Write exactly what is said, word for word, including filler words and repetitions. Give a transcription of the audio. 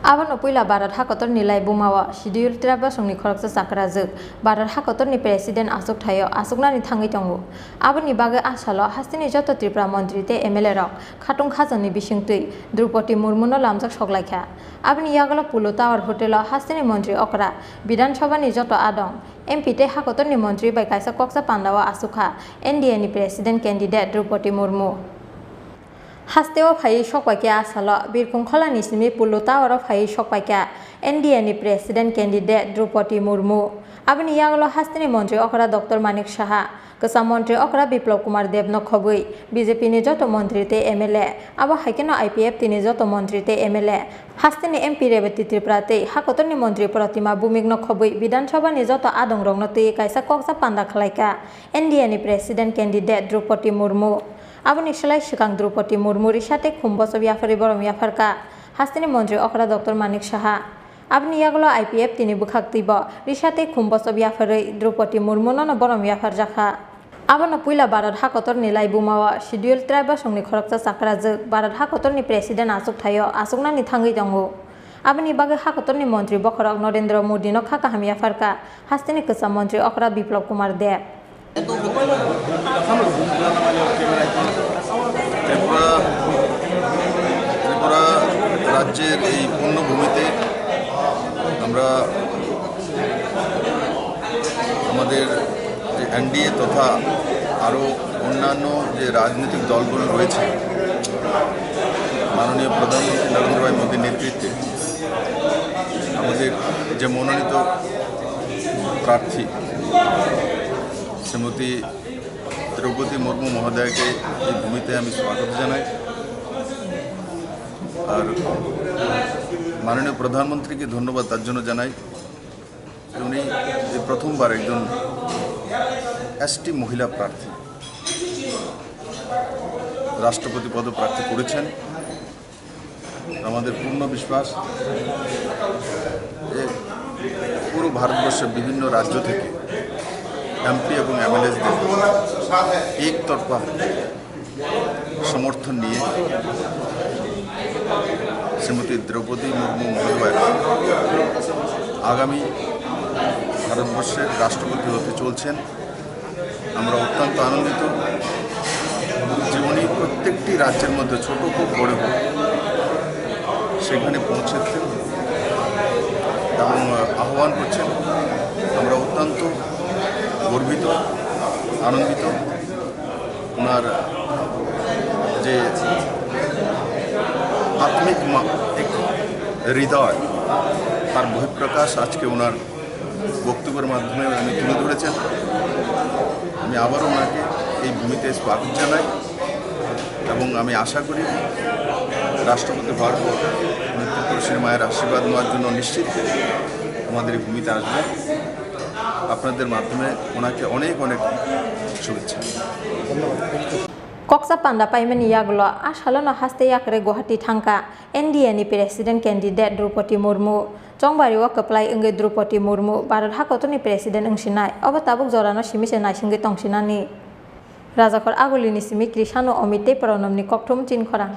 Abono puila Bharat hakotorni laibumao Scheduled Tribe bosongni khoroksa chakrajwk Bharat hakotorni President achuk thaio achuknani thangwi tongo. Aboni bagwi a salo hasteni joto Tripura montri tei M L A rok khatung khajani bisingtwi Droupadi Murmuno lamjak soklaikha. Aboni yagulo Polo Tower Hotel-o hasteni montri okra, Bidhan Sabhani joto adong, M P tei hakotorni montri bai kaisa koksa pandao achukha N D A ni President candidate Droupadi Murmu. Hasteo phaiwi sokpaikha a salo, Birkhung kholani simi Polo Tower-o phaiwi sokpaikha N D A ni President candidate Droupadi Murmu. Aboni yagulo hasteni montri okra Doctor Manik Saha, kwcham montri okra Biplab Kumar Debno khobwi B J P ni joto montri tei M L A, abo hai kheno I P F T ni joto montri tei M L A, hasteni M P Rebati Tripura tei hakotorni montri Pratima Bhumikno khobwi Bidhan Sabhani joto adongrokno twiwi kaisa koksa panda khlaikha N D A ni President candidate Droupadi Murmu. Aboni slai swkang Droupadi Murmu risa tei khum bochop yapharwi borom yapharkha hasteni montri okra Doctor Manik Saha. Aboni yagulo I P F T ni bwkhaktwibo risa tei khum bochop yapharwi Droupadi Murmunono borom yapharjakha. Abono puila Bharat hakotorni laibumao Scheduled Tribe bosongni khoroksa chakrajwk Bharat hakotorni President achuk thaio achuknani thangwi tongo. Aboni bagwi hakotorni montri bokhorok Narendra Modino kha kaham yapharkha hasteni kwcham montri okra Biplab Kumar Deb. Tripura, ত্রিপুরা রাজ্যের এই পুণ্যভূমিতে আমরা আমাদের যে এনডিএ তথা আরও অন্যান্য যে রাজনৈতিক দলগুলো রয়েছে, মাননীয় প্রধানমন্ত্রী নরেন্দ্র ভাই মোদীর নেতৃত্বে আমাদের যে মনোনীত প্রার্থী শ্রীমতী দ্রৌপদী মুর্মু মহোদয়াকে এই ভূমিতে আমি স্বাগত জানাই। আর মাননীয় প্রধানমন্ত্রীকে ধন্যবাদ তার জন্য জানাই। উনি এই প্রথমবার একজন এসটি মহিলা প্রার্থী রাষ্ট্রপতি পদপ্রার্থী করেছেন। আমাদের পূর্ণ বিশ্বাস যে পুরো ভারতবর্ষের বিভিন্ন রাজ্য থেকে এমপি এবং এমএলএদের একতরফা সমর্থন নিয়ে শ্রীমতী দ্রৌপদী মুর্মু মহোদয়া আগামী ভারতবর্ষের রাষ্ট্রপতি হতে চলছেন। আমরা অত্যন্ত আনন্দিত যে উনি প্রত্যেকটি রাজ্যের মধ্যে, ছোট হোক বড় হোক, সেখানে পৌঁছেছেন এবং আহ্বান করছেন। আমরা অত্যন্ত গর্বিত, আনন্দিত। ওনার যে আত্মিক মা-, এক হৃদয়, তার বহিঃপ্রকাশ আজকে ওনার বক্তব্যের মাধ্যমে উনি তুলে ধরেছেন। আমি আবারও ওনাকে এই ভূমিতে স্বাগত জানাই এবং আমি আশা করি রাষ্ট্রপতি হওয়ার পর উনি ত্রিপুরুষের মায়ের আশীর্বাদ নেওয়ার জন্য নিশ্চিত আমাদের এই ভূমিতে আসবেন। আপনাদের মাধ্যমে ওনাকে অনেক অনেক শুভেচ্ছা। Koksa panda paimani yagulo a salono haste yakre Guwahati thangkha N D A ni President candidate Droupadi Murmu. Chongbari o kwplai wngwi Droupadi Murmu Bharat hakotorni President wngsinai, obo tabuk jorano simi se naisingwi tongsinani. Rajakhor Agulini simi Krisano Omit tei Pranabni kokthum chinkhorang.